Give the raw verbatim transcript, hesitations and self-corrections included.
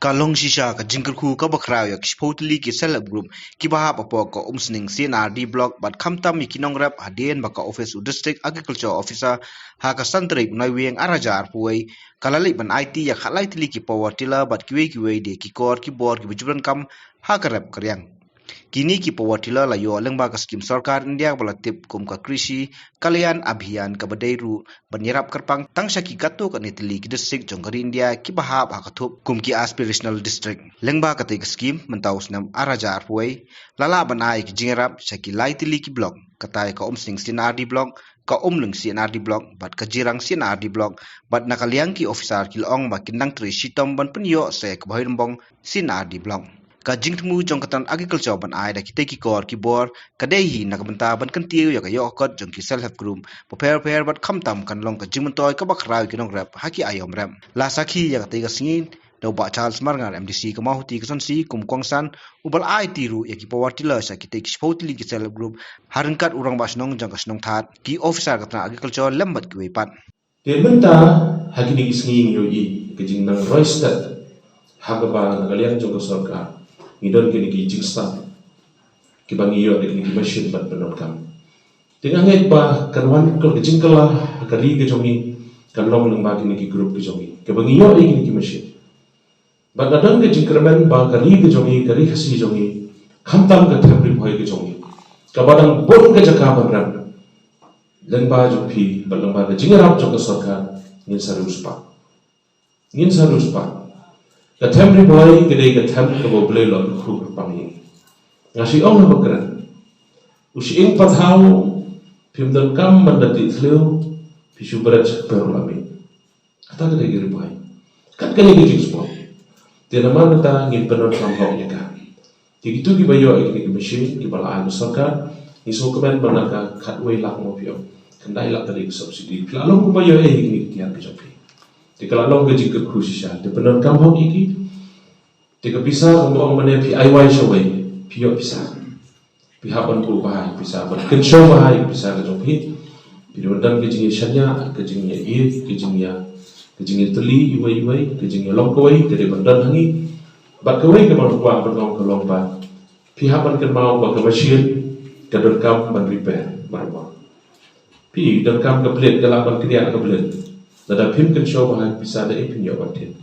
Ka long shisha ka jingkyrkhu kaba khraw ïa ki shiphew tylli ki self help group kiba hap hapoh ka Umsning C and RD Block bad khamtam ïa ki nongrep hadien ba ka office u District Agriculture Officer ha ka san tarik Naiwieng ar hajar arphew wei ka la leit ban aiti ïa ka lai tylli ki power tiller bad kiwei kiwei de ki kor ki bor kiba ju donkam ha ka rep ka riang. Kine ki power tiller la ïoh lyngba ka skim sorkar India ba la tip kum ka Krishi Kalyan Abhiyan kaba dei ruh ban ïarap kyrpang tang sha ki katto katne tylli ki district jong ka ri India kiba hap ha ka thup kum ki aspirational district. Lyngba katei ka skim mynta u snem ar hajar arphew wei la lah ban ai ki jingïarap sha ki lai tylli ki block, katai ka Umsning C and RD Block, ka Umling C and RD Block bad ka Jirang C and RD Block, bad na ka liang ki officer ki la ong ba kin dang trei shitom ban pynïoh sa ïa ka Bhoirymbong C and RD Block. Ka jingthmu jong ka tnat agriculture ban ai da kitei ki kor ki bor ka dei hi na ka bynta ban kyntiew ïa ka ïoh ka kot jong ki self help group bapher bapher bad khamtam kan long ka jingmyntoi kaba khraw ïa ki nongrep ha ki aïom rep. La sakhi ïa katei ka sngi da u Bah Charles Marngar, MDC ka Mawhati Constituency, kum u kongsan uba la aiti ruh ïa ki power tiller sha kitei ki shiphew tylli ki self help group ha ryngkat u Rangbah Shnong jong ka shnong Thad, ki officer ka tnat agriculture lem bad kiwei pat. Te mynta ha kine ki sngi ngi ïohi ka jingnang roi stet ha kaba na ka liang jong ka sorkar ngi don kine ki jingstad kiba ngi ïoh da kine ki machine ban pyndonkam. Te nga ngeit ba kan wan ka jingkylla ha ka ri ka jong ngi kan long lyngba kine ki group ki jong ngi kaba ngi ïoh ïa kine ki machine. Bad nga don ka jingkyrmen ba ka ri ka jong ngi, ka ri Khasi jong ngi, khamtam ka Them Ri Bhoi ka jong ngi, kaba dang bun ka jaka ban rep, lyngba jong phi bad lyngba ka jingïarap jong ka sorkar, ngin sa riewspah. Ngin sa riewspah. Ka Them Ri Bhoi ka dei ka them kaba U Blei u la kyrkhu kyrpang ïa ngi. Nga shu ong ha ba kren, u shyieng pathaw phim donkam ban da tih thliew, phi shu bret sha kper u la mih. Kata ka dei ka Ri Bhoi. Kat kane ka jingsport. Te namar kata ngin pyndonkam hok ïa ka. Te kito kiba ïoh ïa kine ki machine kiba la ai ka sorkar, ngi sngewkmen ba na ka khatwei lak mo phi ong, khyndai lak ka dei ka subsidy. Phi la long kumba ïoh ïa kine ki tiar ki jong phi. Te ka la long ka jingkyrkhu shisha. Te pyndonkam hok ïa ki. Te ka pisa kumba ong mane phi ai wai shawei, phi ïoh pisa. Phi hap ban buh bha ïa pisa, ban kynshew bha ïa pisa ka jong phi. Phi dei ban don ka jingïashaniah, ka jingïaid, ka jingïa, ka jingïatylli iwei iwei, ka jingïalong kawei ka dei ban don ha ngi. Bad kawei kaba nga kwah ban ong ka long ba phi hap ban kynmaw ba ka machine ka donkam ban repair baroh. Phi donkam ka blade, ka lah ban kdiah ka blade. Lada phim kynshew bha ïa pisa, da ei phin ïoh ban thied?